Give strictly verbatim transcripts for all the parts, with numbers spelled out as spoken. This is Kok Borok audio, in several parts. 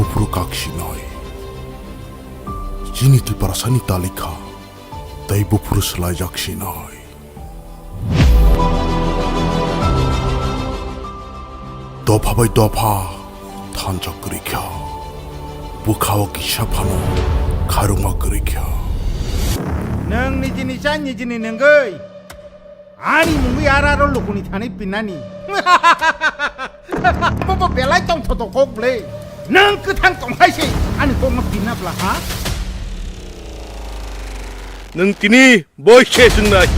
Buphuru kak sinai. Chini Tiprasani talikha tei buphuru swlaijak sinai. Dopha bai dopha thansa kwrwi kha. Bwkha-o kisa phano khairokma kwrwi kha. Nwng nijini cha nijini nungwi ani mungwi ar aro lukuni thani pinani. Bobo belai tongthoto kok ble. Nwng kwthang tongkhai se ani kokno pinna bla ha? Nwng tini boi se chwngnai.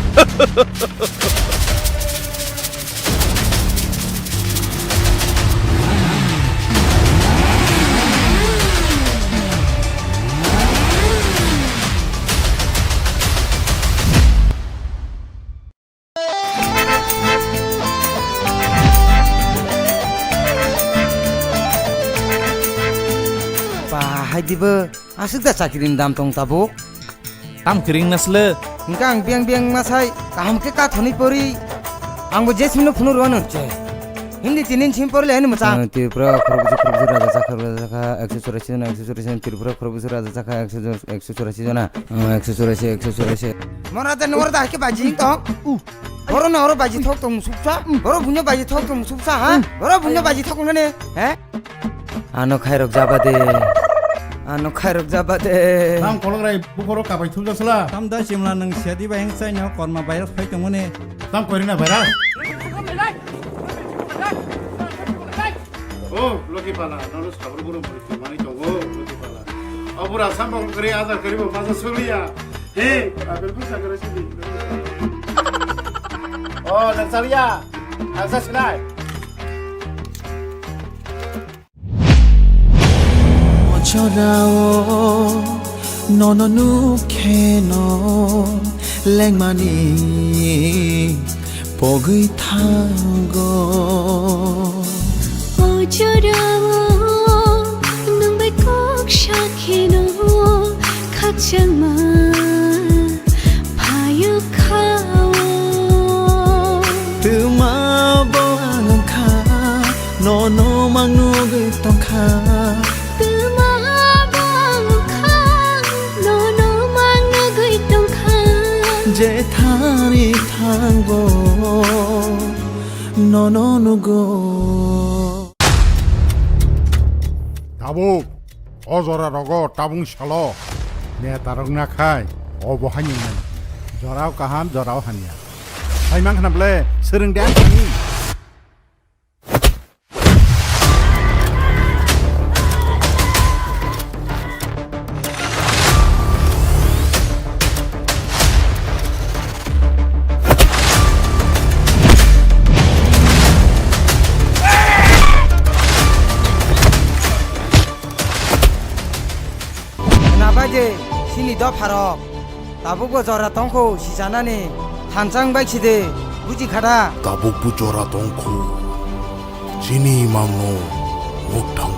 Ba, hai dibo, aswk da chakri ni dam tong tabuk? Tam kwrwng na sle. Hingke ang biyang biyang ma sai, kaham khe kathoni pori. Ang bo Jesmino phunu rwano che. Hindi tinin chim porle ani mwchang. Ah, Tripura khorokbwswk khorokbwswk raja chakha, raja chakha, ekso churashi jona, ekso churashi jona, Tripura khorokbwswk raja chakha, ekso, ekso churashi jona. Ah, ekso churashi, ekso churashi. Mora da nora da ke baji tong. Boro na oro baji thok tong suksa. Boro bunyo baji thok tong suksa ha. Boro bunyo baji thok nane. He? Ano khairok jaba de. Ano khairok jaba de. Tam kolok rai bukhoro kabai thumjak sala. Tam da simla nang siadi bai heng sai no korma virus phai tongmani. Tam koirina virus. Oh, Loki pala, nono sabur buru buru mani tongo, Loki pala. Abura sambal kari, adar kari bo maja suliya. He, apel pun sakare sidi. Oh, nang saliya. Nang sa sinai. O jorao nono nukheno lengmani pogwi thango. O jorao nwng bai kok sakheno khakchangma phaio khao. Twma bo ang wngkha, nono mang nugwi tongkha. Twma bo ang wngkha, nono mang nugwi tongkha. Jethani thangbo nono nugo. Tabuk o jora rogo tabung salo netarok nakhai obo haino nai. Jorao kaham, jorao hamya. Hai mang khna ble swrwng de ang thani. Nabaje sini dopharok tabukbo jora tongkho sichanani thansa wngbai side buji khada. Tabukbo jora tongkho chini imangno mwkthang